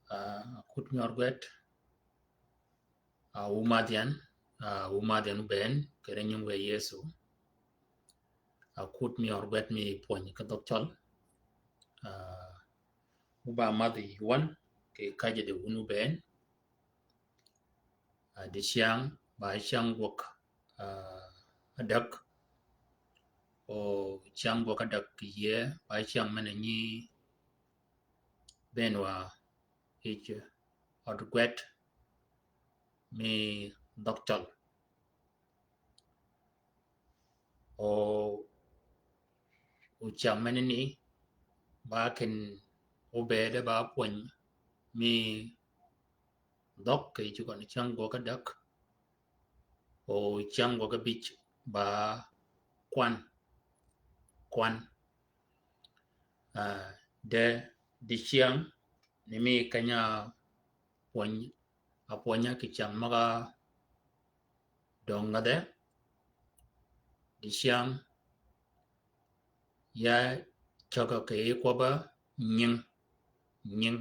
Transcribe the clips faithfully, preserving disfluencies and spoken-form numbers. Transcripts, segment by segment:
Ah, akut mi ør gwed, ah, wu madh yan, ah, wu madh yan wu bënn, kì ri nying wë Yëso. Akut mi ør gwed mi pwönyi ki dhøg Cøl. Ah, wu ba madh yi wan, kì kajji di wun wu bënn. Ah, dicyäng, ba cyäng gwøg, ah, adäg. O cyäng gwøg adäg kì yie, ba cyäng men-a nyi bënn wa yij ød gwed mi dhøg Cøl. O, o cyäng menani, ba ken obëëde ba pwöny mi dhøg kì yij gøn cyäng gwøg adäg. O cyäng gwøg abij ba kwan. Kwan. Ah, de, dicyäng ni mi keny-a pwöny, apwönya kì cyäng møg-a döng ngädhe. Dicyäng ya cägø kì kwøbb-a nying. Nying.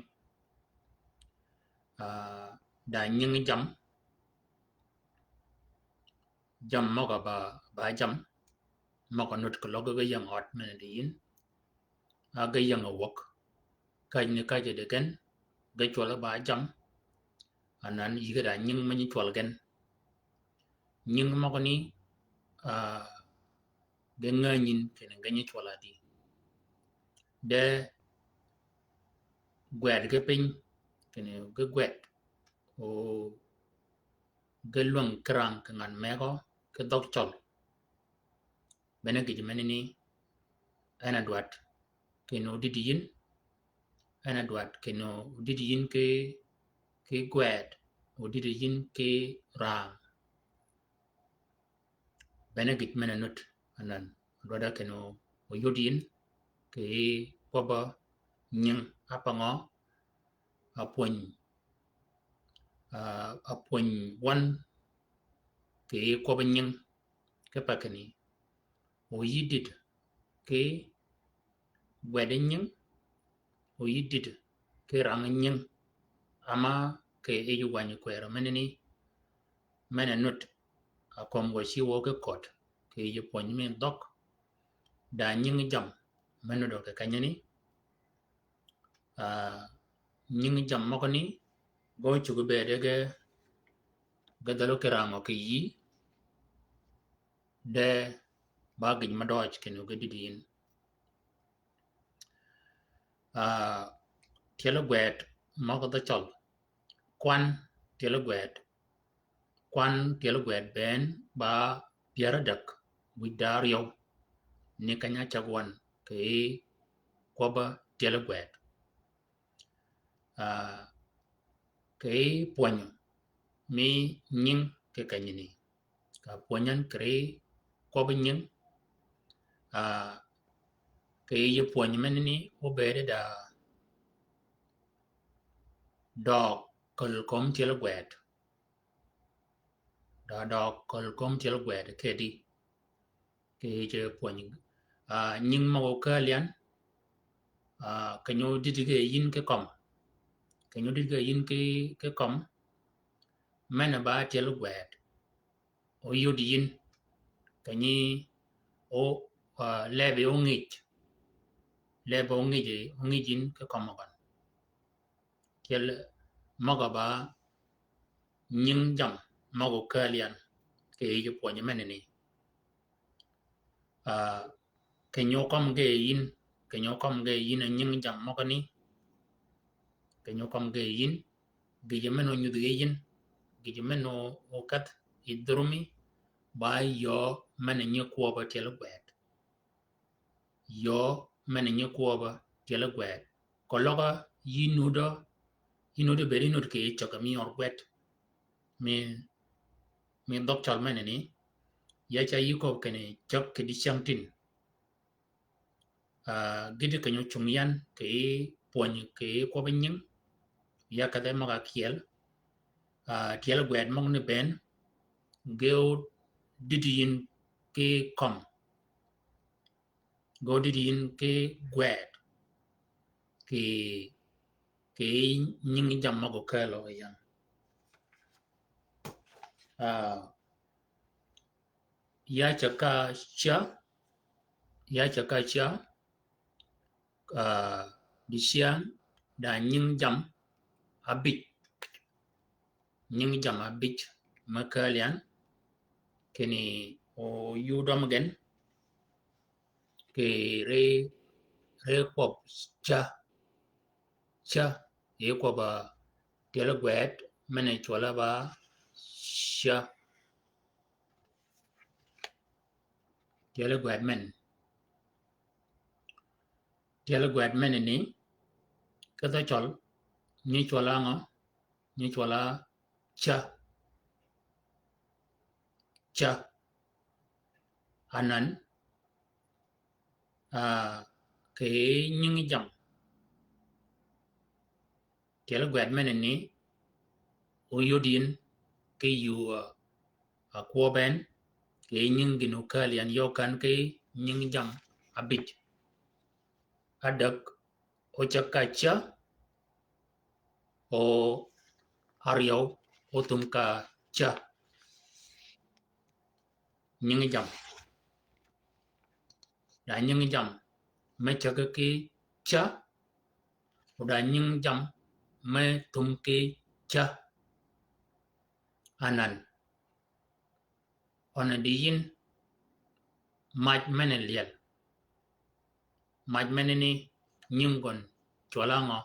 Ah, da nying jam. Jam møg-a ba, ba jam. Møg-a nud kì løg ge ying ød men-a di yïn. A ge ying a wäg. Kajji ni kajji di gen. Ge cwøl ba jam. Anan yïge da nying me nyi cwøl gen. Nying møgani, ah, ge ngänyin kinni ge nyi cwøl adi. De gwed ge piny, kinni ge gwed. O ge lwäng kirang kì ngan megø, ki dhøg Cøl. Bene gïj menani, en a dwaddi kinni odïdï yïn, en a dwaddi kinni odïdï yïn ki, ki gwed, odïdï yïn ki rang. Bene gïj men-a nud anan, dwadda kinni oyod yïn kì kwøbb-a nying. Apa ngø? Apwöny, ah, apwöny wan kì kwøbb-a nying. Kipe kinni, oyï dïd ki gwed nying, oyï dïd ki rang nying. Ama kì yij wänyi kwërø menani, men-a nud, a kömi gø ci wø ki köddi, kì yij pwönyi mi dhøg, da nying jam me nudø kì kenyani. Ah, nying jam møgani, ge ócuggi bëëde ge, ge dhälu kirangø kì yïí, de ba gïj me døøj kinni ge dïdï yïn. Ah, tyeli gwed møg-a dhøg Cøl. Kwan tyeli gwed. Kwan tyeli gwed bënn ba pyär adäg wïj da áryøw. Ni keny-a ácäg wan kì kwøbb-a tyeli gwed. Ah, kì pwönyi mi nying kì kenyani. Ka pwönyi en kì ri kwøbbi nying, ah, kì yij pwönyi menani obëëde da døøg käl kömi tyeli gwed. Da døøg käl kömi tyeli gwed kedi. Kì yij pwönyi, ah, nying møg-a okääl yan, ah, keny-a odïdï ge yïn ki kømmi. Keny-a odïdï ge yïn ki, ki kømmi. Men-a ba tyeli gwed. Oyod yïn. Kenyi o, ah, lebi ongïj. Lebi ongïj, ongïj yïn ki kømmi gøn. Tyel møg-a ba nying jam møg-a okääl yan kì yij pwönyi menani. Ah, keny-a okømmi ge yïn, keny-a okømmi ge yïn a nying jam møgani. Keny-a okømmi ge yïn, gïjø men-a onyudh ge yïn, gïjø men-a okedh yi dhurumi, ba yöö men-a nyi kwøbb-a tyeli gwed. Yöö men-a nyi kwøbb-a tyeli gwed. Keløg-a yï nudø, yï nudø bëëd yï nud kì cäg mi ør gwed. Mi, mi dhøg Cøl menani, ya ca yï köbbi kinni cäg kì dicyäng tin. Ah, gïti keny-a ocung yan kì pwönyi kì kwøbbi nying. Ya kedhe møg-a ákyel. Ah, tyeli gwed møgani bënn, ge ódïdï yïn ki kømmi. Ge ódïdï yïn ki gwed. Kì kì nying jammi møg-a ókääl yi yien. Ah, ya ceg ka ca, ya ceg ka ca, ah, dicen da nying jammi ábïj. Nying jammi ábïj me kääl yi yien, kinni óyudø mø gen, kì ri, ri kwøb ca, ca, yi kwøb, ah, tyeli gwed, men-a cwøl-a ba ca. Tyeli gwed men. Tyeli gwed men ni, ki dhø Cøllø, nyi cwøl-a ngø, nyi cwøl-a ca. Ca. Anan, ah, kì nying jammi. Tyeli gwed men ni, óyud yïn ki yuu, ah, kwøb en, kì nying gïn ókääl yi yien yø kan ki nying jammi ábïj. Ádäg, óceg ka ca, o áryew, óthum ka ca. Nying jammi. Da nying jammi me ceg ki ca, o da nying jammi me thum ki ca. Anan. Øn di yïn mac men-a lyel. Mac men ni nying gøn cwøl-a ngø?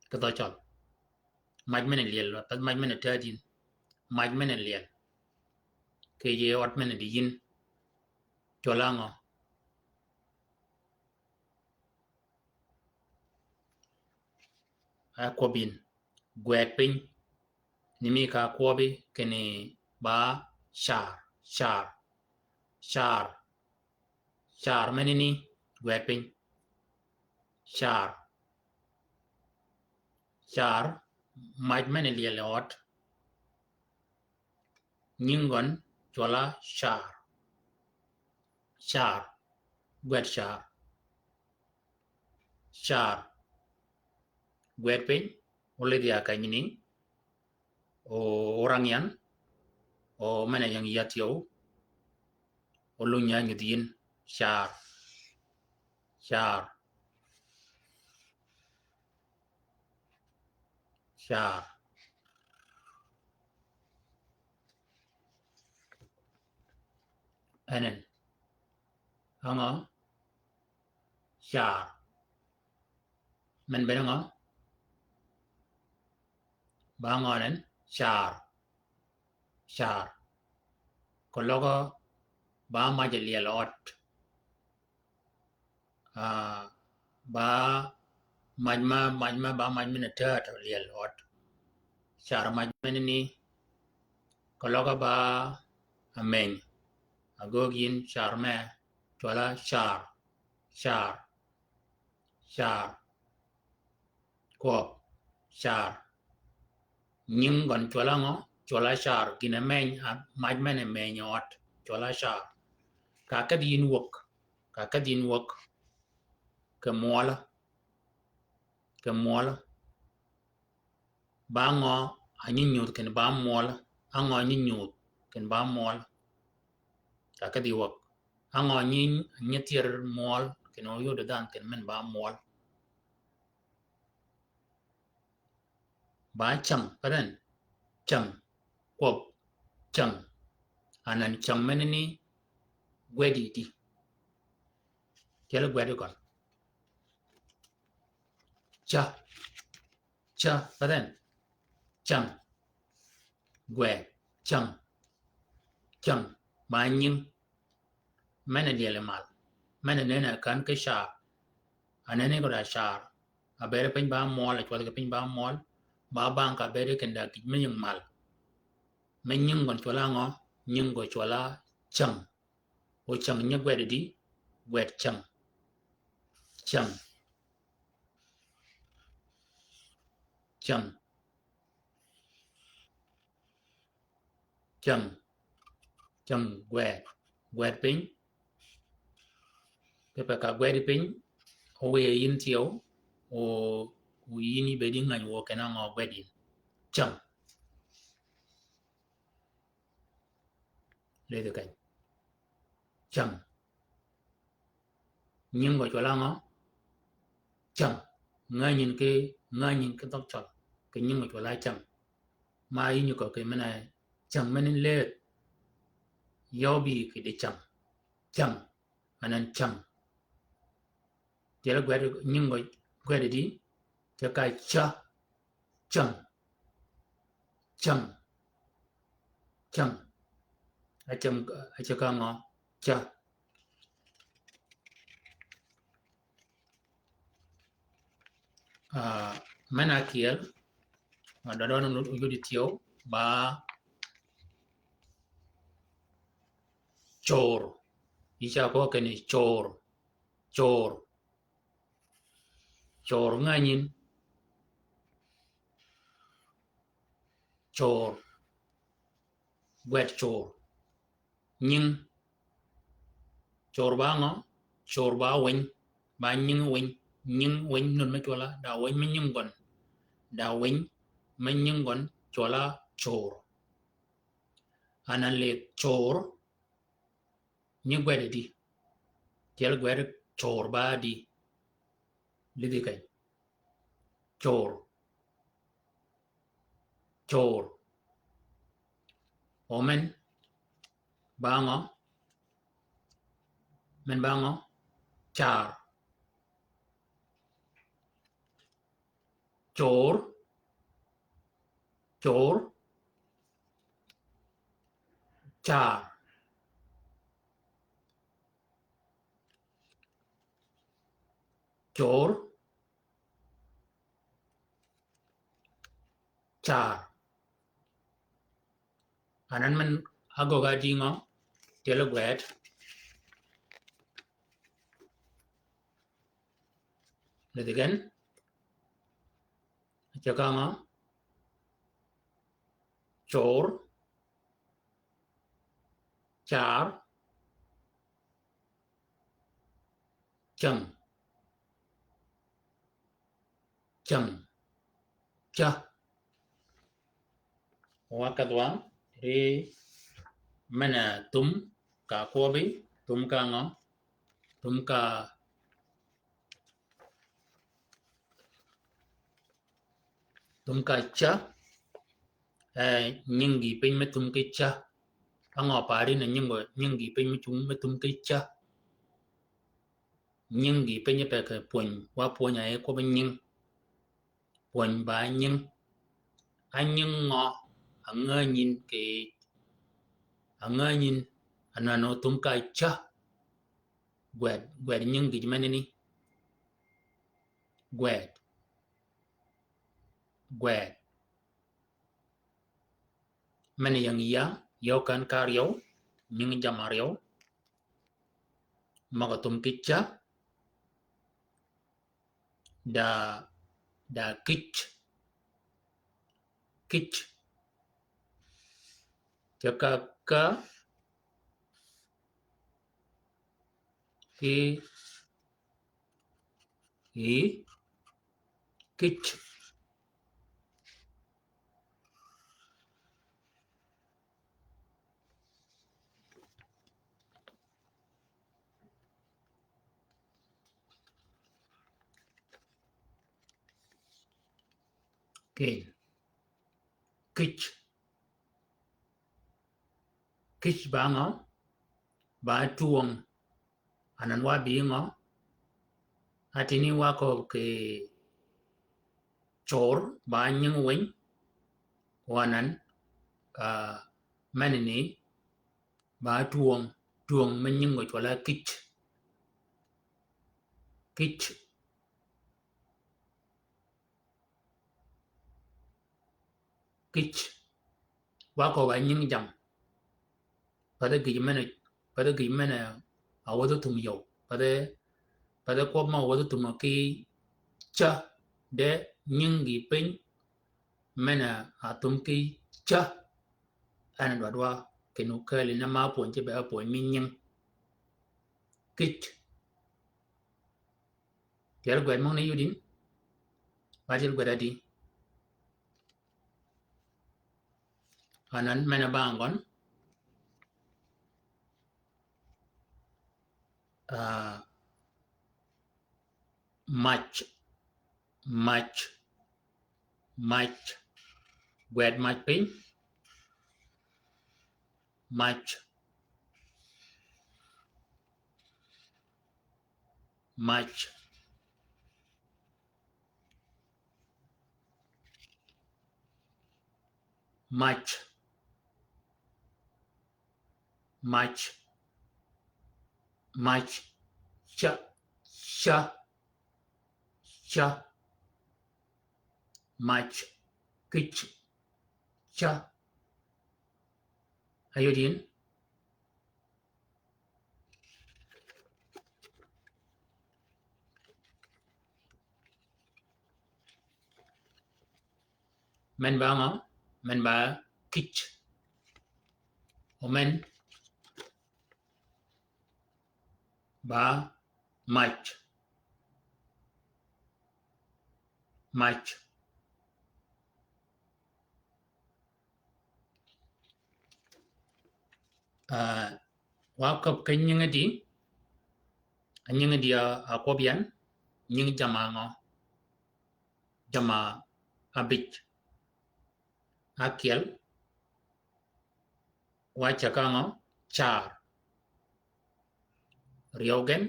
Ki dhø Cøllø. Mac men-a lyel, pa mac men-a tääd yïn. Mac men-a lyel. Kì yij ød men-a di yïn. Cwøl-a ngø? A kwøb yïn. Gwed piny. Ni mi ka kwøbi kinni ba car, car, car, car men ni gwed piny. Car. Car, mac men-a lyel yi ød. Nying gøn cwøl-a car. Car. Gwed car. Car. Gwed piny, ólidh ya keny ni, o, orang yan, o men-a ying yath yøw, oluny ya nyudhi yïn, car. Car. Car. Enen. Angø? Car. Men bene ngø? Ba ngø nen? Car. Car. Keløg ba mac-a lyel ød. Ah, ba mac ma, mac ma, ba mac men-a tääd lyel ød. Car mac men ni, keløg ba ameny. Agöög yïn car me, cwøl-a car, car, car. Kwøb, car. Nying gøn cwøl-a ngø? Cwøl-a car. Gïn-a meny, a, mac men-a meny yi ød. Cwøl-a car. Ka kedhi yïn wäg. Ka kedhi yïn wäg. Kì mwøl. Kì mwøl. Ba ngø a nyi nyudh kinni ba mwøl? Angø a nyi nyudh kinni ba mwøl? Ka kedhi wäg. Angø a nyi, nyi thyër mwøl kinni óyoddi dhanhø kinni men ba mwøl? Ba cäng, pa dhanhø. Cäng. Kwøb. Cäng. Anan cäng men ni gwedi di. Tyeli gwedi gøn. Ca. Ca, pa dhanhø. Cäng. Gwed. Cäng. Cäng. Ba nying. Men-a lyel yi mal. Men-a nenni a kän ki car. A nenni ko da car. A bëëd piny ba mwøl, a cwøl kì piny ba mwøl. Ba bang ka bëëd kinni da gïj me nying mal. Me nying gøn cwøl-a ngø? Nying gø cwøl-a cäng. O cäng nyi gwed di, gwed cäng. Cäng. Cäng. Cäng. Cäng gwed. Gwed piny. Kipe ka gwed piny, Owëy yïn thyew, o, o yïn yï bëëd yï ngäny wø kinni ngø gwed yïn. Cäng. Ledhi keny. Cäng. Nying gø cwøl á ngø? Cäng. Ngänyin ki, ngänyin ki dhøg cøl. Kì nying gø cwøl á cäng. Ma yï nyi kø kì men-a cäng men-a ledh. Yøw bï kì di cäng. Cäng. Anan cäng. Tyel gwed nying gø gwed di. Tyel ka ca. Cäng. Cäng. Cäng. Acäng, acäng ka ngø? Ca. Ah, men-a kyel. Ah, dwaddi wan oyud thyew ba cor. Yï ca kwøb kinni cor. Cor. Cor ngänyin. Cor. Gwed cor. Nying. Cor ba ngø? Cor ba winy. Ba nying winy. Nying winy nun me cwøl á. Da winy me nying gøn. Da winy me nying gøn cwøl á cor. Anan ledh cor. Nyi gwed di. Tyel gwed cor ba di. Lidhi keny. Cor. Cor. O men ba ngø? Men ba ngø? Car. Cor. Cor. Car. Cor. Car. Anan men agøg-a di ngø? Tyel gwed. Lidhi gen. Acäng ka ngø? Cor. Car. Cäng. Cäng. Ca. Wa ka dhwang ri men-a thum ka kwøbbi, thum ka ngø? Thum ka Thum ka ca. Eh, nying gïï piny me thum ki ca. Á ngø paari ni nying, nying gïï piny me thum, me thum ki ca. Nying gïï piny pe kì pwöny, wa pwöny a e kwøb nying. Pwöny ba nying. Á nying ngø, a ngänyin kì, a ngänyin, a nano thum ka ca. Gwed, gwed nying gïj menani. Gwed. Gwed. Men ying ya, yøw ken ka ryew, nying jammì aryew. Møg-a thum ki ca. Da, da kic. Kic. Ca ka ka. Ki. I. Kic. Kic. Kic. Kic ba ngø? Ba twöng. Anan wa bï ngø? Atini wa kööb kì cor ba nying winy. Wa anan, ah, menani ba twöng, twöng me nying gø cwøl á kic. Kic. Kic. Wa kööb a nying jammì. Pathi gïj men-a, pathi gïj men-a wäthi thum yøw. Pathi, pathi kwøb mø wäthi thum ki ca, de nying gïï piny men-a thum ki ca. En dwaddi wa kinni okääl ni ma pwöny cï be a pwöny mi nying. Kic. Tyel gwed møgani yudin. Ba tyel gwed adi. Anan men-a ba ngøn. Ah, mac, mac, mac. Gwed mac piny. Mac. Mac. Mac. Mac. Mac. Ca. Ca. Ca. Mac. Kic. Ca. Ayod yïn. Men ba ngø? Men ba kic. O men ba mac. Mac. Ah, wa köbb ki nyingi di, a nyingi di a, a kwøb yan, nying jammì ngø? Jammì abij. Ákyel, wa ceg ngø? Car. Ryew gen,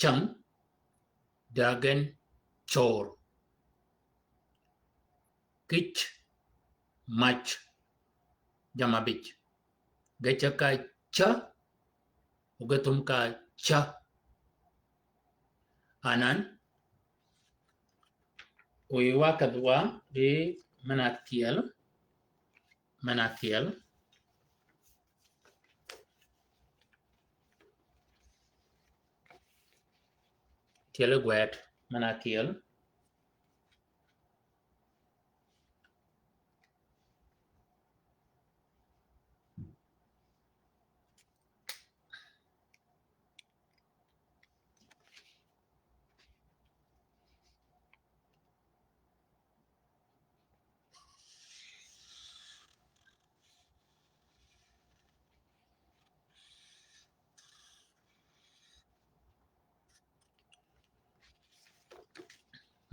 cäng, da gen, cor. Kic, mac, jammì abij. Ge ceg ka ca, o ge thum ka ca. Anan, wiy wa kedh wa di men-a ákyel, men-a ákyel. Tyel gwed, men-a ákyel.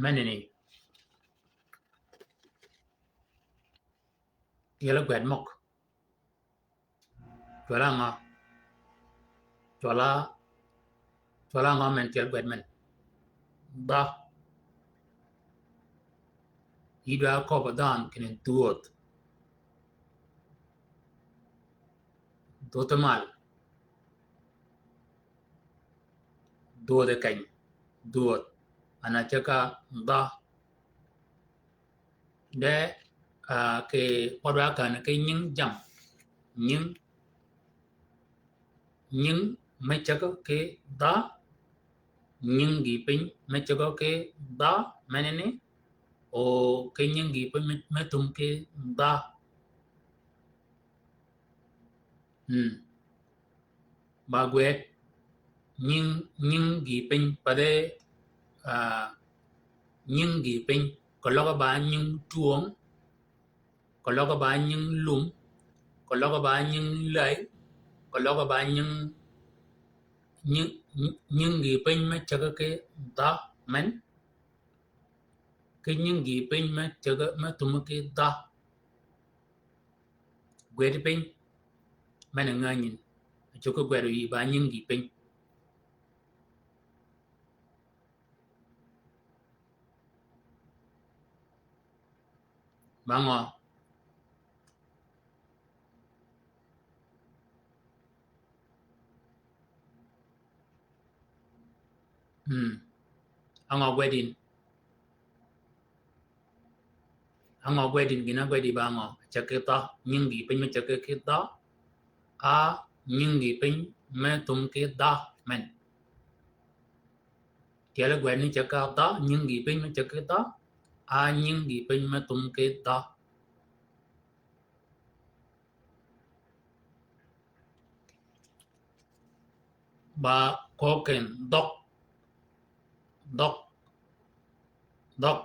Menani. Tyel gwed møg. Cwøl-a ngø? Cwøl-a, cwøl-a ngø men tyel gwed men? Dhø. Yï dwa köbbi dhøn kinni dhwödh. Dhwödh mal. Dhwödh keny. Dhwödh. Ana ceg ka dhø. De, ah, kì pwød wa kän ki nying jammì. Nying, nying me ceg ki dhø, nying gïï piny me ceg ki dhø, menani, o ki nying gïï piny me, me thum ki dhø. Hmm. Ba gwed, nying, nying gïï piny, pa de, ah, nying gïï piny, keløg ba nying twöng, keløg ba nying lum, keløg ba nying läy, keløg ba nying, nying, nying gïï piny me ceg ki dhø men. Ki nying gïï piny me ceg, me thum ki dhø. Gwed piny. Men-a ngänyin. Cuggi gwed yï ba nying gïï piny. Ba ngø? Hmm. Á ngø gwedin? Á ngø gwedin, gïn-a gwedi ba ngø? Ceg ki dhø, nying gïï piny me ceg ki dhø. A nying gïï piny me thum ki dhø men. Tyel gwed ni ceg ka dhø, nying gïï piny me ceg ki dhø. A nying gïï piny me thum ki dhø. Ba köög ken dhøg. Dhøg. Dhøg.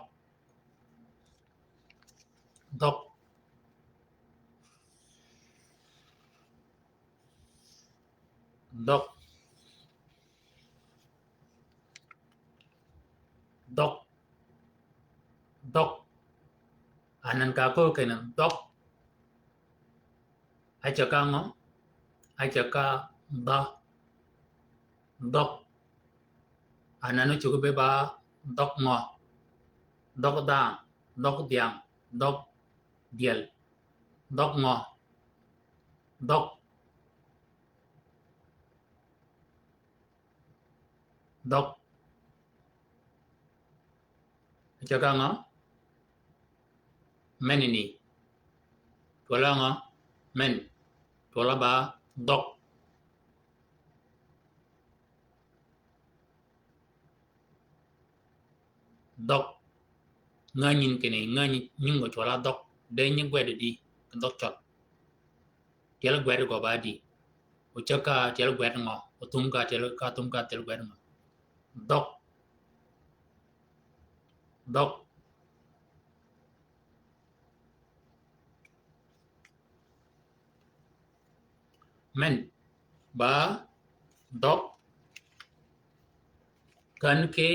Dhøg. Dhøg. Dhøg. Dhøg. Anan ka köög kinni dhøg. Ácäg ka ngø? Ácäg ka dhøg. Dhøg. Anan ócuggi be ba dhøg ngø? Dhøg dhanhø, dhøg dhyang, dhøg dyel, dhøg ngø? Dhøg. Dhøg. Ácäg ka ngø? Menani. Twøl-a ngø? Men. Twøl-a ba dhøg. Dhøg. Ngänyin kinni, ngänyin nying gø cwøl-a dhøg. De nyi gwed di, dhøg cøl. Tyel gwed gø ba di. O cäg ka tyel gwed ngø? O thum ka tyel, ka thum ka tyel gwed ngø? Dhøg. Dhøg. Men ba dhøg. Kän ki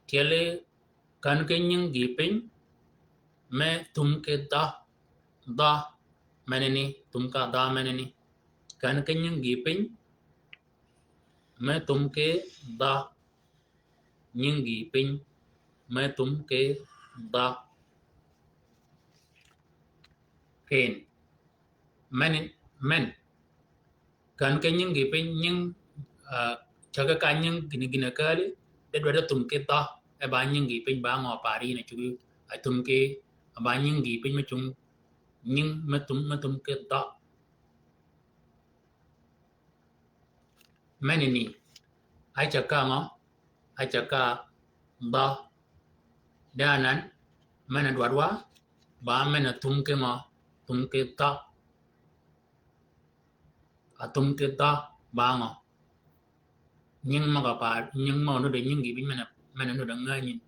tyeli, kän ki nying gïï piny me thum ki dhø, dhø menani, thum ka dhø menani. Kän ki nying gïï piny me thum ki dhø. Nying gïï piny me thum ki dhø. Kïn. Men, men. Kän ki nying gïï piny, nying, ah, cäg ka nying gïn-a, gïn-a kääli, de dwaddi thum ki dhø. E ba nying gïï piny ba ngø? Pari yïn a cuggi, a thum ki, a ba nying gïï piny me cung, nying me thum, me thum ki dhø. Menani, ácäg ka ngø? Ácäg ka dhø. De anan, men-a dwadwa, ba men-a thum ki ngø? Thum ki dhø. A thum ki dhø ba ngø? Nying møg-a pa, nying møg-a nudd-a nying gïï piny men-a, men-a nudd-a ngänyin.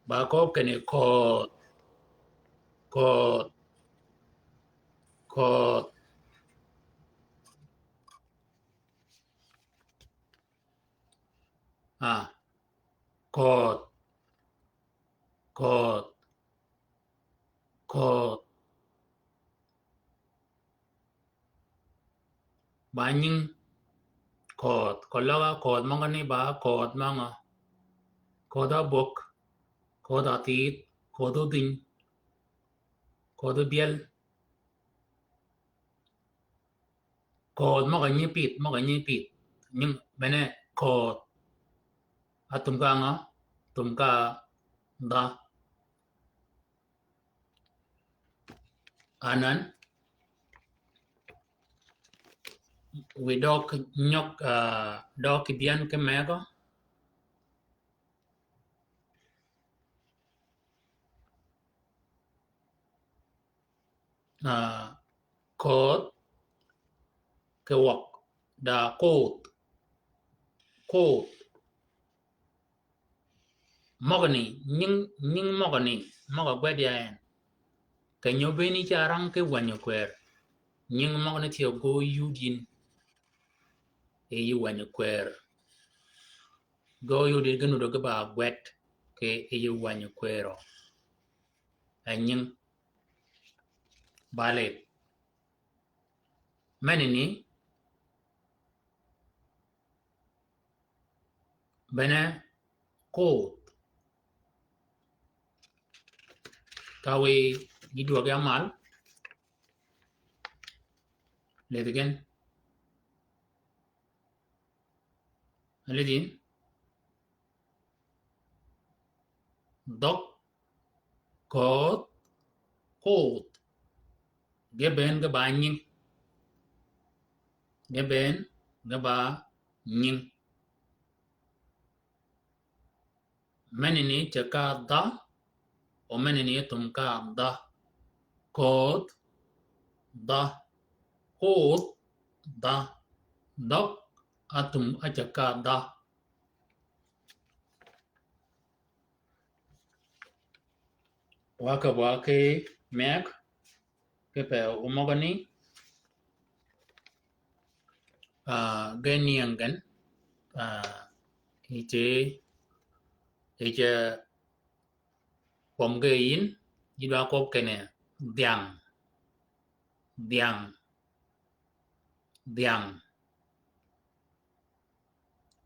Ba kööb kinni köödh, köödh, köödh. Ah, köödh, köödh, köödh. Ba nying köödh, köödh løg-a, köödh møgani ba köödh møg-a? Köödh ábwög, köödh áthïïdh, köödh ódhiny, köödh óbyel. Köödh møg-a nyi pïdh, møg-a nyi pïdh. Nying bene köödh. A thum ka ngø? Thum ka dhø. Anan, wi døøg nyøg, ah, døøg kidhyan ki megø. Ah, köödh, ki wøg, da köödh, köödh. Møgani, nying, nying møgani, møg-a gwed ya en. Keny-a óbëëni ca rang ki wänyi kwër. Nying møgani thyeg gø yud yïn yi wänyi kwër. Gø yud yïn ge nudd-a ge ba gwed ki yi wänyi kwërø. E nying ba lidh. Menani bene köödh. Ka wiy gï dwøg ya mal. Lidh gen. Lidh yïn. Dhøg, köödh, köödh. Ge bënn ge ba nying. Ge bënn ge ba nying. Meni ni ce ka dha, o meni ni thum ka dha. Koth, dha. Koth, dha. Dhøg, a thum a ce ka dha. Wa ka bwa ki meg, ki pe umøgø ni, ah, gen ying gen, ah, ice, ice, pom ge yin, yi dwa kob kene, dhiang', dhiang', dhiang'.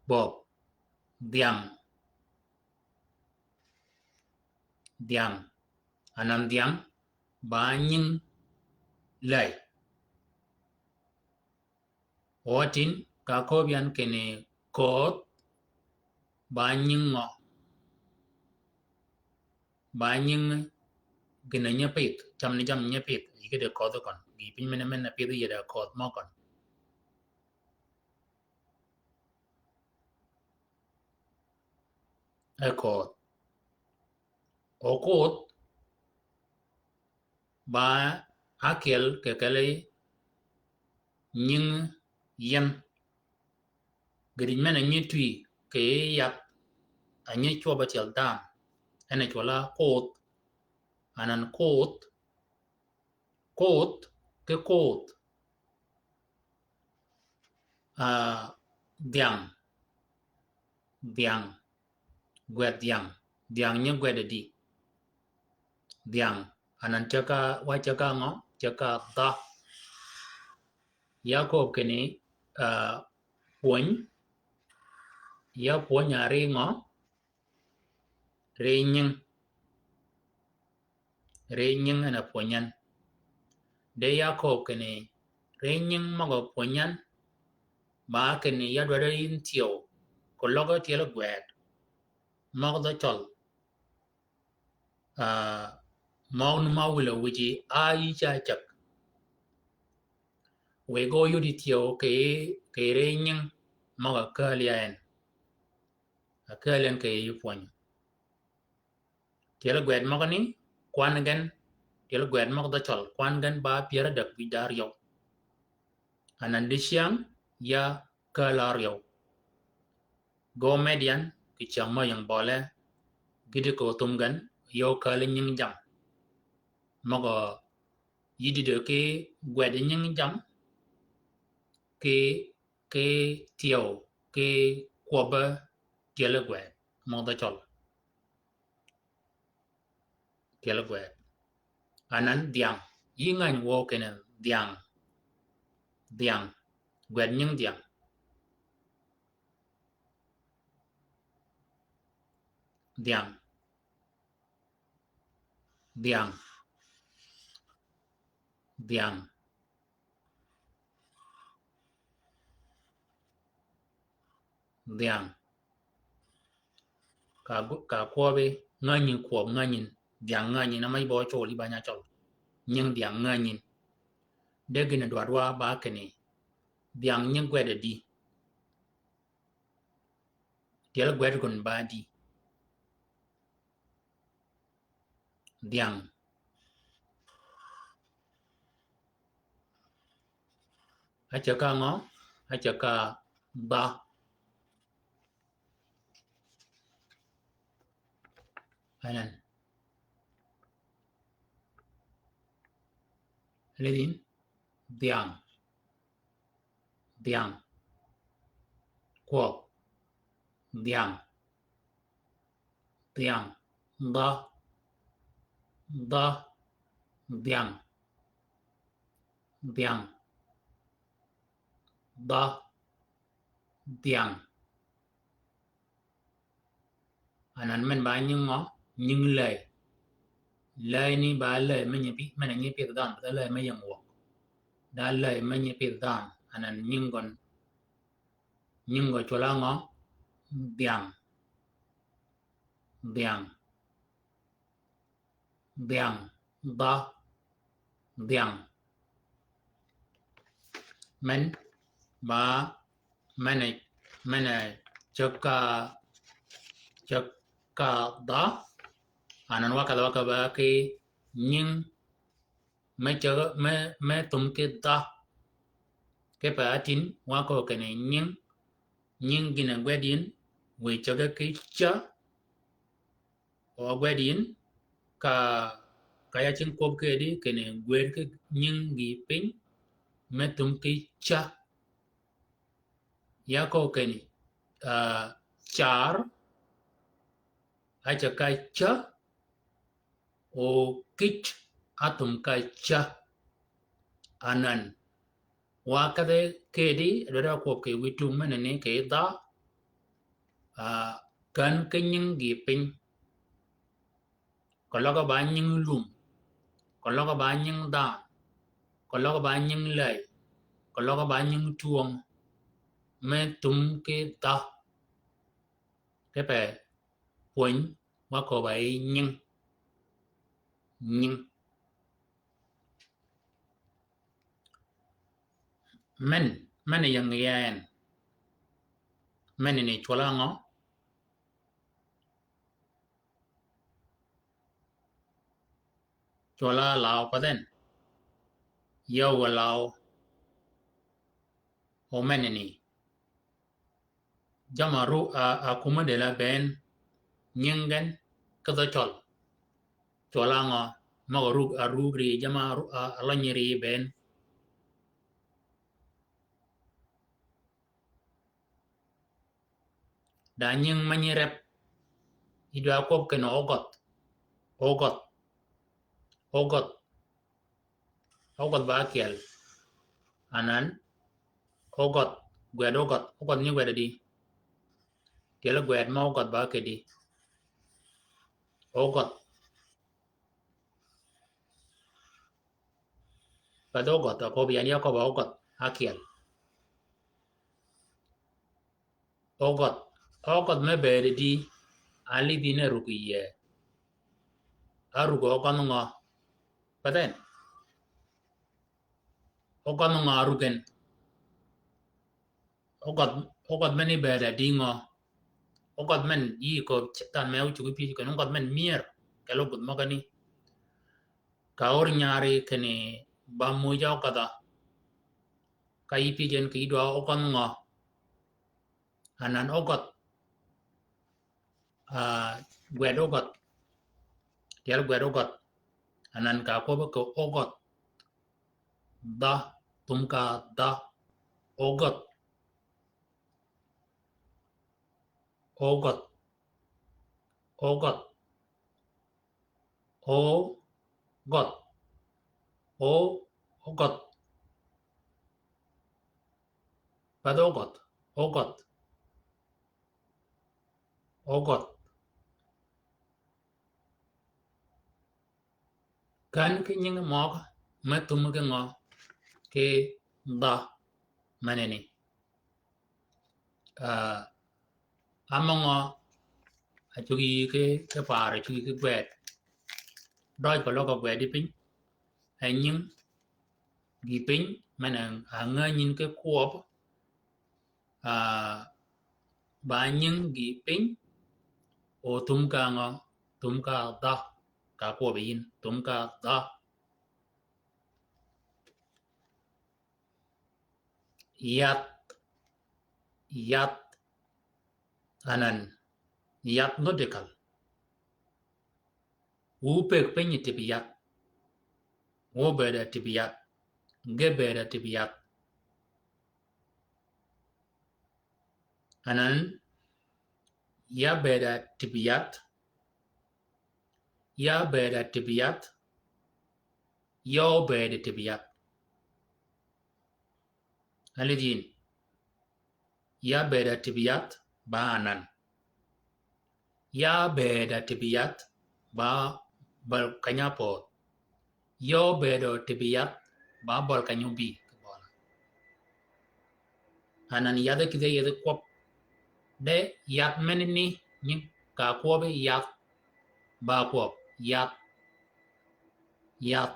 Bob, dhiang'. Dhiang'. Anan dhiang' ba nying ley. Otin ka köbbi yan kinni koth ba nying ngø? Ba nying gïn-a nyi pidh, cam ni jam nyi pidh, yi ki de koth køn, gï piny mene men-a pidh yi de koth mø køn. E koth. O koth ba ákyel kì kelli nying yien. Gïdïj men-a nyi twi kì yadh, a nyi cwøb acyel dhanhø. En a cwøl-a koth, anan koth, koth, ki koth. Ah, dhiang', dhiang', gwed dhiang', dhiang' nyi gwed di. Dhiang', anan ceg ka, wa ceg ka ngø, ceg ka dha. Ya köbbi kinni, ah, pwöny, ya pwöny a ri ngø, ri nying. Ri nying en a pwönyan. De ya köbbi kinni ri nying møg-a pwönyan, ba kinni ya dwaddi yin thyew, ko løg-a tyel gwed, møg dhø cøl. Ah, møg ni ma wïl-a wïji a yi ca cäg. Wëgg-a óyodi thyew kì, kì ri nying møg-a kääl ya en. A kääl en kì yi pwöny. Tyel gwed møgø ni, kwan gen, tyel gwed møg dhø cøl, kwan gen ba pyär ádäg bïj da áryew. Anan dicyäng, ya kääl áryew. Gø med yan, kì cyäng mø ying bøle, gïti kì othum gen, yø kääl nying jam. Møg-a yïddi dø ki gwed nying jam, ki, ki thyew, ki kwøbbe tyel gwed, møg dhø cøl. Tyel gwed. Anan dhiang'. Yï ngäny wøw kinni dhiang'. Dhiang'. Gwed nying dhiang'. Dhiang'. Dhiang'. Dhiang'. Dhiang'. Ka gu-, ka kwøbbi, ngänyin kwøb ngänyin, dhiang' ngänyin, ama yi bø col yi ba nya cøl. Nying dhiang' ngänyin. De gïn-a dwaddi wa ba kinni, dhiang' nying gwed di. Tyel gwed gøn ba di. Dhiang'. Ácäg ka ngø? Ácäg ka ba. Anan. Lidin. Dhiang'. Dhiang'. Kwøb. Dhiang'. Dhiang'. Dha. Dha. Dhiang'. Dhiang'. Dha. Dhiang'. Anan men ba nying ngø? Nying läy. Läy ni ba läy me nyi pi-, men-a nyi pidh dhanhø, ba läy me ying wäg. Da läy me nyi pidh dhanhø, anan nying gøn, nying gø cwøl-a ngø? Dhiang'. Dhiang'. Dhiang', dha, dhiang'. Men, ba, men-a, men-a cäg ka, cäg, ka dha. Anan wa kadh wa ka ba ki nying me cäg, me, me thum ki dha. Kipe atïn wa kööb kinni nying, nying gïn-a gwed yïn, wiy cäg ki cä, o gwed yïn, ka, ka ya cïng kwøb kedi kinni gwed ki nying gï piny, me thum ki cä. Ya kööb kinni, ah, car, a cäg ka cä, o kïc a thum ka cä. Anan. Wa kedhi kedi, dwaddi a kwøb kì wiy tung menani kì dha, ah, kän ki nying gï piny. Keløg ba nying lum, keløg ba nying dhanhø, keløg ba nying läy, keløg ba nying twöng, me thum ki dha. Kipe pwöny wa kööb a yi nying. Nying. Men, men ying yi en. Men ni cwøl-a ngø? Cwøl-a law pa dhen. Yøw wa law. O men ni. Jamm-a ru-, a, a kume dël-a bënn nying gen ki dhø cøl. Cwøl-a ngø, møg-a rug, a rug ri, jamm-a ru-, a, a lønyi ri bënn. Da nying me nyi rep, yi dwa kwøb kinni ogødh, ogødh, ogødh. Ogødh ba ákyel. Anan, ogødh, gwed ogødh, ogødh nyi gwed adi. Tyel gwed ma ogødh ba ákedi. Ogødh. Ba dho ogødh, aköbbi yan ya köbba ogødh, ákyel. Ogødh, ogødh me bëëd di, alidhi ne rug yie. Arug ogødh ngø? Pathen. Ogødh ngø arug en? Ogødh, ogødh men ni bëëd adi ngø? Ogødh men yi kööb catan me ócuggi pyëj kinni ogødh men myër, keløg gudh møgani. Ka ör nyari kinni ba muja ogødha. Ka yi pyëj en kì yi dwa ogødh ngø? Anan ogødh. Ah, gwed ogødh. Tyel gwed ogødh. Anan ka kwøb kì ogødh. Dha, thum ka dha. Ogødh. Ogødh. Ogødh. Ogødh. O, ogødh. Path ogødh. Ogødh. Ogødh. Kän ki nyingi møg me thum ki ngø ki dha meneni. Ah, amø ngø acuggi ki, ki par, acuggi ki gwed. Døj pa løg a gwed di piny. E nying gi piny, men a ngänyin ki kwøb. Ah, ba nying gi piny. O thum ka ngø, thum ka dha, ka kwøb yin, thum ka dha. Yath, yath, anan, yath nodikal. Wu pëgg piny yi tïb yath. Wu bëëd a tïb yath. Ge bëëd a tïb yath. Anan, ya bëëd a tïb yath. Ya bëëd a tïb yath. Ya óbëëd a tïb yath. Alidh yin. Ya bëëd a tïb yath ba anan. Ya bëëd a tïb yath ba bøl keny-a pödh. Ya óbëëd a tïb yath ba bøl keny-a óbï. Anan yath kidhi yethi kwøb. De yath meneni nyi ka kwøbi yath ba kwøb. Yath. Yath.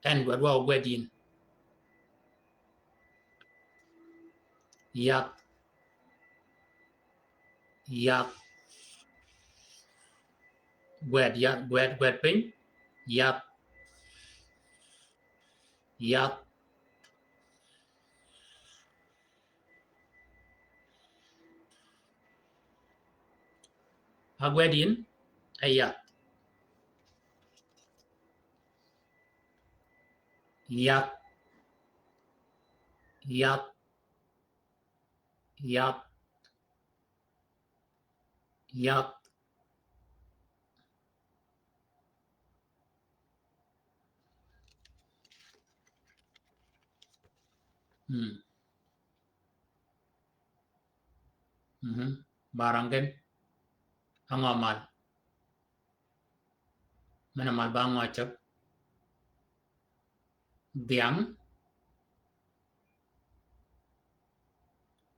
En dwadwa ogwed yin. Yath. Yath. Gwed, ya, gwed, gwed piny. Yath. Yath. Agwed yin, e yath. Yath. Yath. Yath. Yath. Mm. Mhm. Barang gen. Ang'o mal? Men-a mal ba ng'o cäg? Dhiang',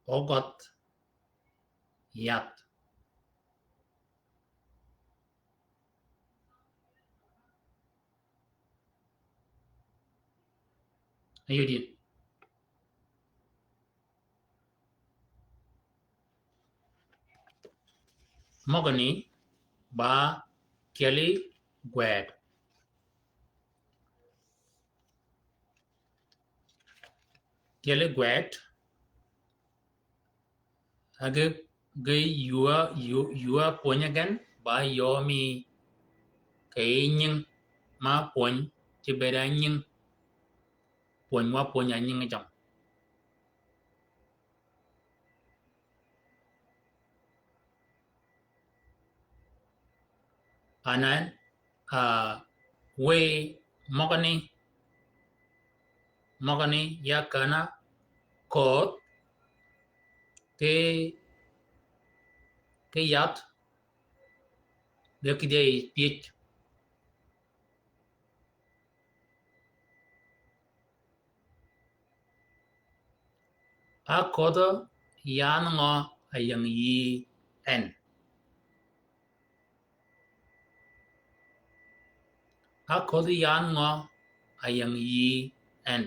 ogoth, yath. Ayudin. Møgani ba tyeli gwed. Tyeli gwed. Agi, gi yua, yu-, yua pwönyi gen, ba yø mi kì yij nying, ma pwöny, ci bed a nying. Pwöny wa pwönyi a nying jam. Anan, ah, wëy møgani, møgani ya käna köödh, ki, ki yath, be kidhi pyëj. Áködhi yan ngø a ying yï en? Áködhi yan ngø a ying yï en?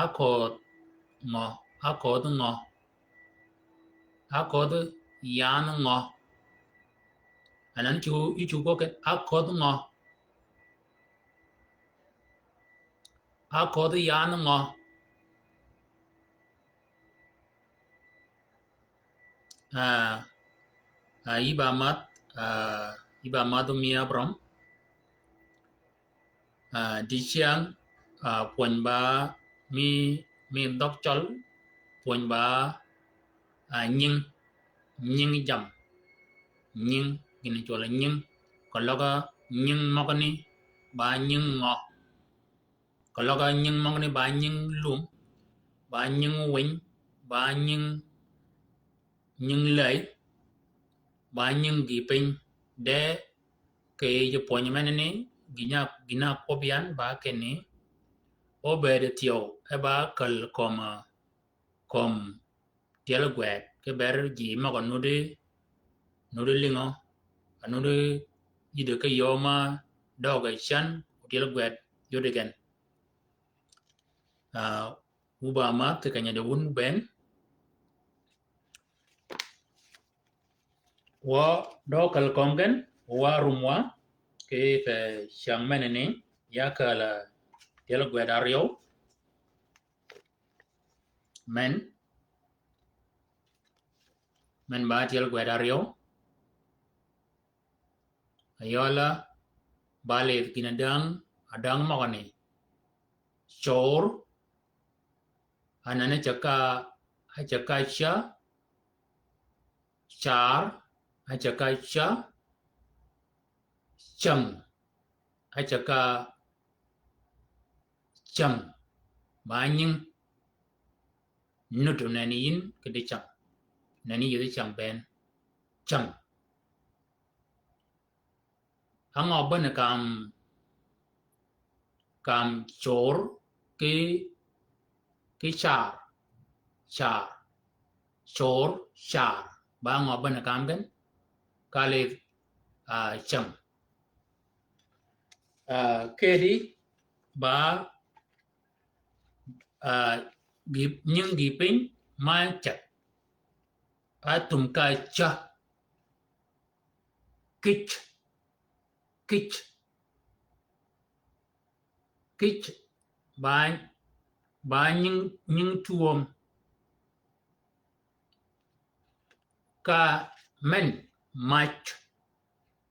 Áködh ngø, áködh ngø, áködh yan ngø. Anan cu, icu gwøg gen, áködh ngø. Áködh yan ngø. Ah, ah, yï ba madh, ah, yï ba madh mi Abraham. Ah, dicyäng, ah, pwöny ba mi, mi dhøg cøl, pwöny ba, ah, nying, nying jam. Nying, gïn-a cwøl nying. Keløg nying møgani, ba nying ngø. Keløg nying møgani ba nying lum, ba nying winy, ba nying, nying läy, ba nying gïï piny. De kì yij pwönyi menani, gïn-a, gïn-a kwøb yan ba kinni, obed thyew, e ba käl kömi, kömi tyeli gwed, ki ber ji møg-a nudi, nudi lïngø, a nudi yïddi ki yöö ma døøg-a cän, o tyeli gwed yodi gen. Ah, wu ba madh kì kenyde wun bënn. Wø døøg käl kömi gen, wa rum wa, ki pe cyäng menani, ya käl-a tyeli gwed aryøw. Men. Men ba tyeli gwed aryøw. Ayøla, ba lidh gïn-a däng, a däng møgani. Cor, anan ácäg ka, ácäg ka ca, car, ácäg ka ca, cäng, ácäg ka cäng, ba nying, nuti neni yïn kidi cäng, neni yïdhi cäng bënn, cäng. Á ngø bënn kam, kam cor ki, ki car, car, cor, car. Ba ngø bënn kam gen, ka lidh, ah, cäng. Ah, kedi, ba, ah, gï, nying gïï piny, Macäg. Áthum ka cä. Kïc. Kïc. Kïc ba, ba nying, nying twöm. Ka men, mac,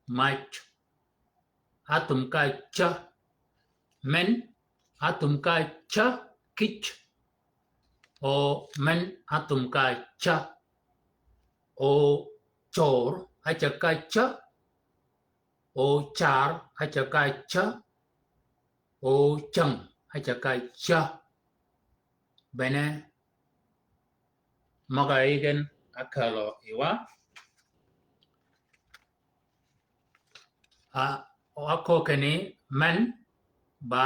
mac. Áthum ka cä. Men, áthum ka cä kïc. O men, áthum ka cä. O cör, ácäg ka cä. O car, ácäg ka cä. O cäng, ácäg ka cä. Bene, møg-a yï gen ákälø yïwa. A, áköög kinni men ba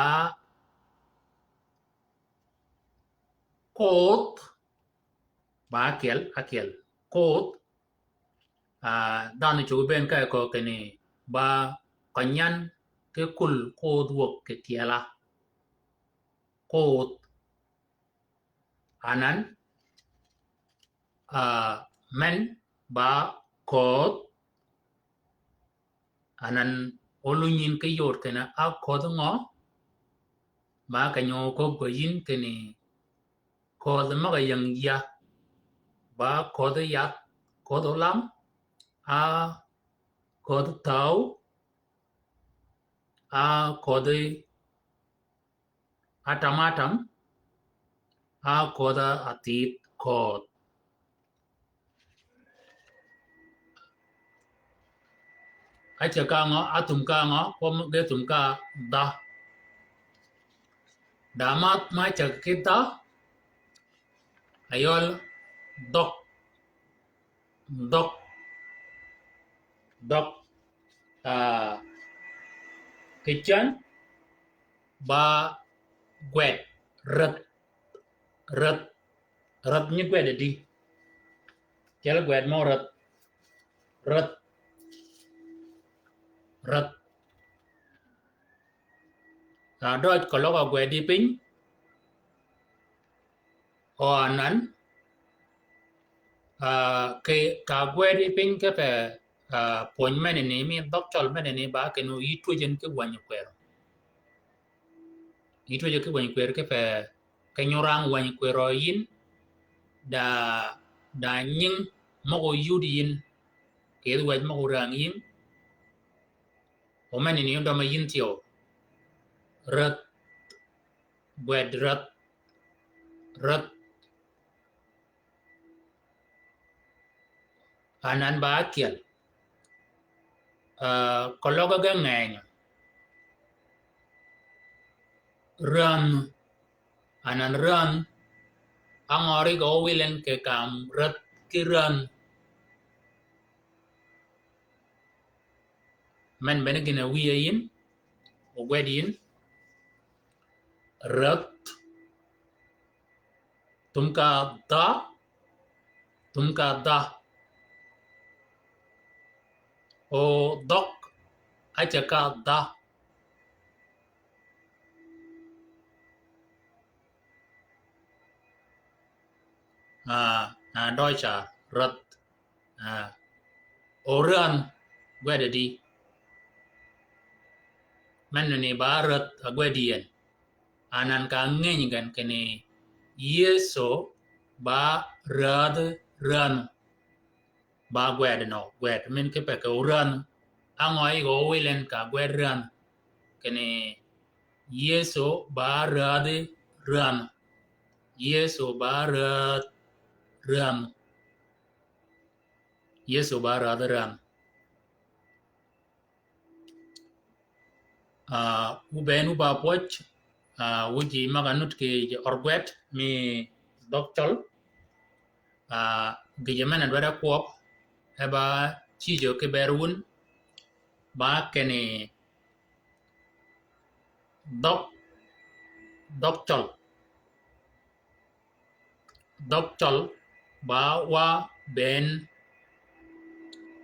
koth, ba ákyel, ákyel. Koth, a, dhanhø cuggi bënn ka áköög kinni ba kønyan ki kul koth wäg kì tyela. Koth. Anan, a, men ba ködh. Anan ólunyi yïn ki yod kinni a ködhi ngø? Ma kenyo köggi yïn kinni ködhi møg-a ying ya. Ba ködhi yath, ködhi olam, a ködhi thaw, a ködhi atam atam, a ködh-a athïth ködh. Ácäg ka ngø, áthum ka ngø, kwøb ge thum ka dha. Dha ma, ma ácäg ki dha, ayøl dhøg. Dhøg. Dhøg. A, kì cän ba gwed, rädh, rädh, rädh nyi gwed di. Cel gwed mø rädh, rädh, rädh. A, døj keløg a gwed di piny. O anan, a, kì, ka gwed yi piny kipe, a, pwöny menani, mi dhøg cøl menani ba kinni yï twöj yïn ki wänyi kwërø. Yï twöj yïn ki wänyi kwërø kipe, keny-a orang wänyi kwërø yïn, da, da nying møg-a óyud yïn, kì yij wäj møg-a orang yïn. O menani ódøm-a yïn thyew. Rädh, gwed rädh, rädh. Anan ba ákyel. A, keløg ge ngeny. Ränh. Anan ränh. Á ngø ri ge ówil en kì kam rädh ki ränh. Men bene gïn-a wïye yïn, ogwed yïn. Rädh. Thum ka dha, thum ka dha. O dhøg, ácäg ka dha. A, a, døj ca rädh. A, o ränh, gwed di. Menani ba rädh a gwed yi en. Anan ka ngeny gen kinni Yëso ba rädhi ränh. Ba gwed nø, gwed min kipe kì o ränh. Á ngø yij ge ówil en ka gwed ränh? Kinni Yëso ba rädhi ränh. Yëso ba rädh ränh. Yëso ba rädhi ränh. A, wu bënn wu ba pwøj, a, wu ji møg-a nud kì ji ørgwed mi dhøg cøl. A, gïjø men-a dwaddi kwøb, e ba cïjø ki bër wun, ba kinni dhøg, dhøg cøl. Dhøg cøl ba wa bënn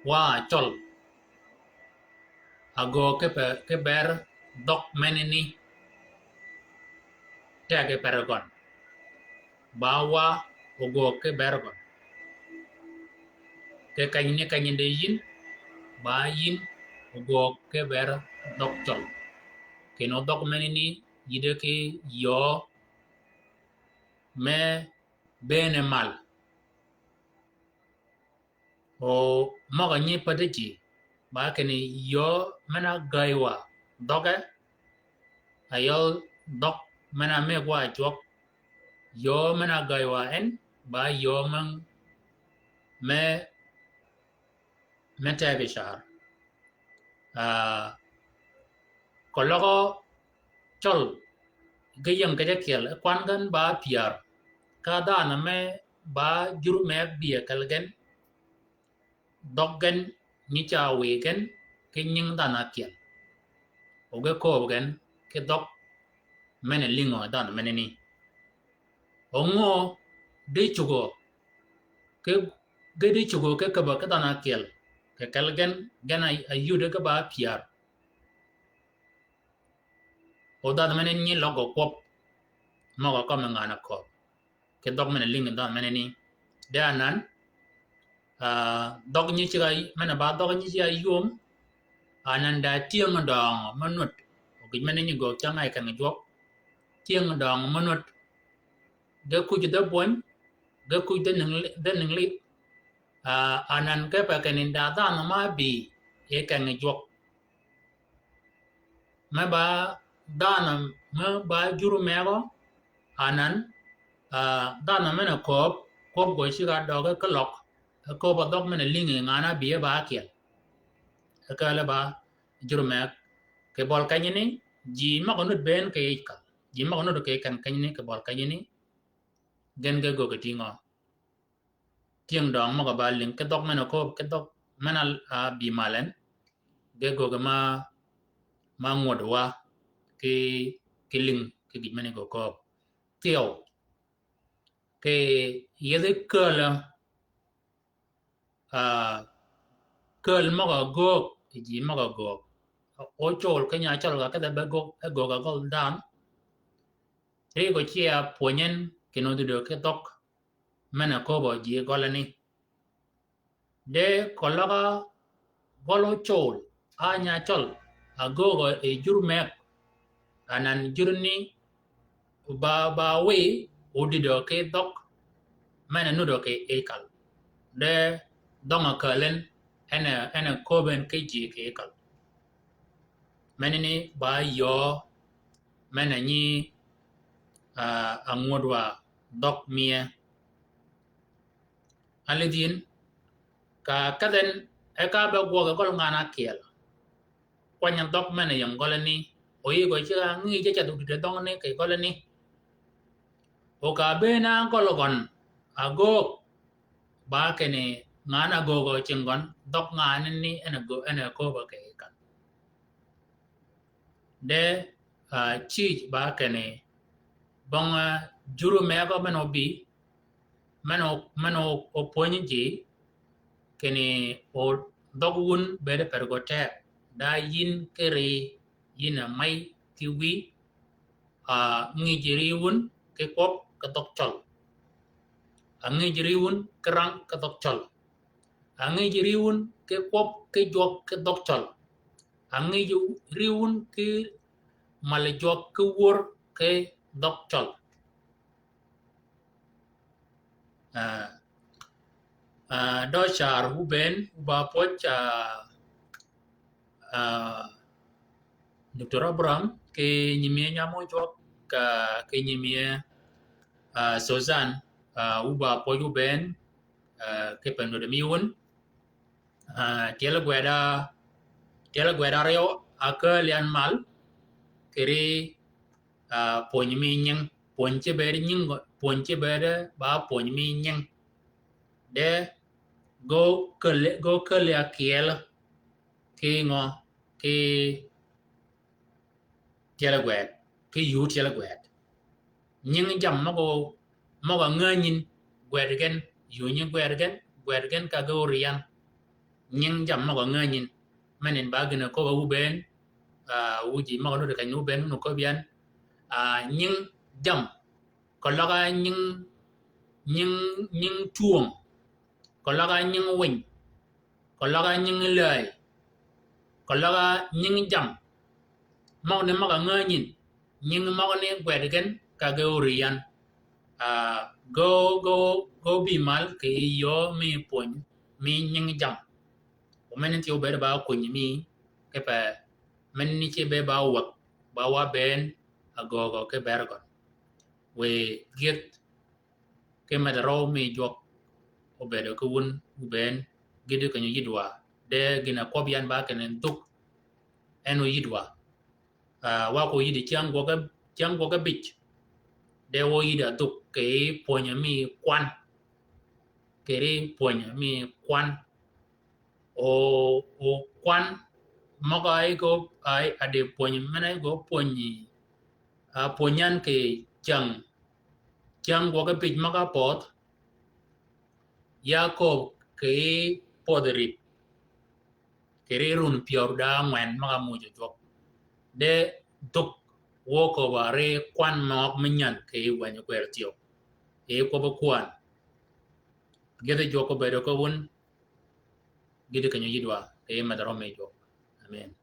wa cøl. Agöö ki pe, ki bër dhøg menani. Teg yi per gøn. Ba wa ogwøg ki ber gøn. Ki kenyni kenyni de yïn, ba yïn ogwøg ki ber dhøg cøl. Kinni dhøg menani yïddi ki yöö me bëëne mal. O møg-a nyi pädhi ji, ba kinni yöö men-a gäy wa dhøgge, a yøl dhøg men-a mëgg wa jwøk, yöö men-a gäy wa en, ba yöö men me, me tebbi car. Ah, keløg cøl ge ying kej ákyel, kwan gen ba pyär. Ka dhanhø me ba jur me bï kelli gen, dhøg gen nyi ca wï gen ki nying dhanhø ákyel. O ge kööb gen ki dhøg men-a lïngø dhanhø menani. O ngö di cugø ki, ge di cugø ki käbbø ki dhanhø ákyel, kì kelli gen, gen a, a yuddi ki ba pyär. O dhanhø menani nyi løg gø kwøb, møg-a kømmi ngan-a kööb ki dhøg men-a lïngi dhanhø menani. De anan, ah, dhøg nyi ceg-a, men-a ba dhøg nyi ceg-a ywöm, anan da tyëng døngø me nud. O gïj menani gø cang-a yi kengi jwøk. Tyëng døngø me nud. Ge kuj dhe bwöny, ge kuj dhe nïng, dhe nïng lidh. Ah, anan ge pa kinni da dhanhø ma bï yi kengi jwøk. Me ba dhanhø me ba jur megø, anan, ah, dhanhø men-a kööb, kööb gø ceg-a døge ki løg, e kööb-a dhøg men-a lïngi ngan-a bï e ba ákyel. E kääl e ba jur meg. Kì bøl kenyini, ji møg-a nud bënn kì yij kal. Ji møg-a nud kì ken kenyini, kì bøl kenyini, gen ge göggi tïngø. Tyëng døng møg-a ba lïng ki dhøg men-a kööb, ki dhøg men-a, ah, bï mal en. Ge göggi ma, ma ngwöd wa ki, ki lïng ki gïj meni gø kööb. Thyew. Kì yethi kääl, ah, kääl møg-a göög, ji møg-a göög. O col ki nya cøl ga kedhe be göög, e göög a gøl dhanhø. Ri gø cia pwönyi en kinni odhudø ki dhøg men-a kööbø ji gølani. De keløg gøl ocol, a nya cøl, a göögø yi jur meg, anan jurni ba, ba wiy odïdø ki dhøg men-a nudø kì yij kal. De dhøng-a kääl en, en a, en a kööb en ki ji kì yij kal. Menani ba yöö men-a nyi, ah, a ngwöd wa dhøg miye. Alidh yïn, ka kedhen e ka be gwøg gøl ngan-a ákyel. Kwany dhøg men-a ying gølani, o yï gø ceg-a ngïj e ceth odïd dhøngni kì gølani. O ka bënn-a gøl gøn, a göög, ba kinni ngan-a göög cing gøn, dhøg ngan-a ni en a gö-, en a kööb kì yij kal. De, ah, cïj ba kinni, bong, ah, jur megø men-a obï, men-a, men-a opwönyi ji, kinni o dhøg wun bëëde per gø teg, da yïn ki ri, yïn a mey ki wïy, ah, ngïj ri wun ki kwøb ki dhøg cøl. A ngïj ri wun ki rang ki dhøg cøl. A ngïj ri wun ki kwøb ki jwøk ki dhøg cøl. A ngïj ri wun ki mal jwøk ki wör ki dhøg cøl. Ah, ah, dø car wu bënn, wu ba pwøj, ah, ah, Doctor Abraham, ki nyimïe nyam ojwøk, ka, ki nyimïe, ah, Suzan, ah, wu ba pwøj wu bënn, ah, ki pe nuti mi wun. Ah, tyel gwed, ah, tyel gwed aryøw, akääl yan mal, kì ri, ah, pwöny mi nying, pwöny ci bëëd nying, pwöny ci bëëd, ba pwöny mi nying. De, gø käl, gø käl akyel, ki ngø, ki tyel gwed, ki yuu tyel gwed. Nying jammì møg-a, møg-a ngänyin, gwed gen, yuu nyi gwed gen, gwed gen ka ge oryan. Nying jammì møg-a ngänyin, men en ba gïn-a köbb-a wu bënn, ah, wu ji møg-a nuti keny wu bënn, wun oköbbi yan. Ah, nying jammì, keløg-a nying nying, nying twöng, keløg á nying winy, keløg á nying läy, keløg á nying jam. Møgø ni møg-a ngänyin, nying møgø ni gwed gen ka ge óri yan. Ah, ge, ge, ge óbï mal kì yöö mi pwöny mi nying jam. Omeni thyew bed ba kwiny mi, kipe, meni ce be ba wäg, ba wa bënn agöögø ki bër gøn. Wiy gïth ki medh arøw mi jwøk obedo ki wun, wun bënn gïti kenyo yïdwa. De gïn-a kwøb yan ba kinni dhuk en oyïdwa. Ah, wa ko yïdi cyäng gwøg, cyäng gwøg ábïj. De wa oyïdi adhuk kì pwönyi mi kwan. Kì pwönyi mi kwan. O, o kwan møg-a áyï gø, áyï, a di pwönyi, men-a áyï gø pwönyi, ah, pwönyi yan kì cyäng, cyäng gwøg ábïj møg-a ápödh. Ya köbbi kì pödhi rïp. Kì run pyär da ángwen møg-a ámuuj jwøk. De dhuk wø köbbi ri kwan møg me nyän kì wänyi gwer thyew. Yi kwøbbi kwan. Gïthi jwøk obedo ki wun. Gïti kenyo yïdwa, kì medh arøw mi jwøk. Amen.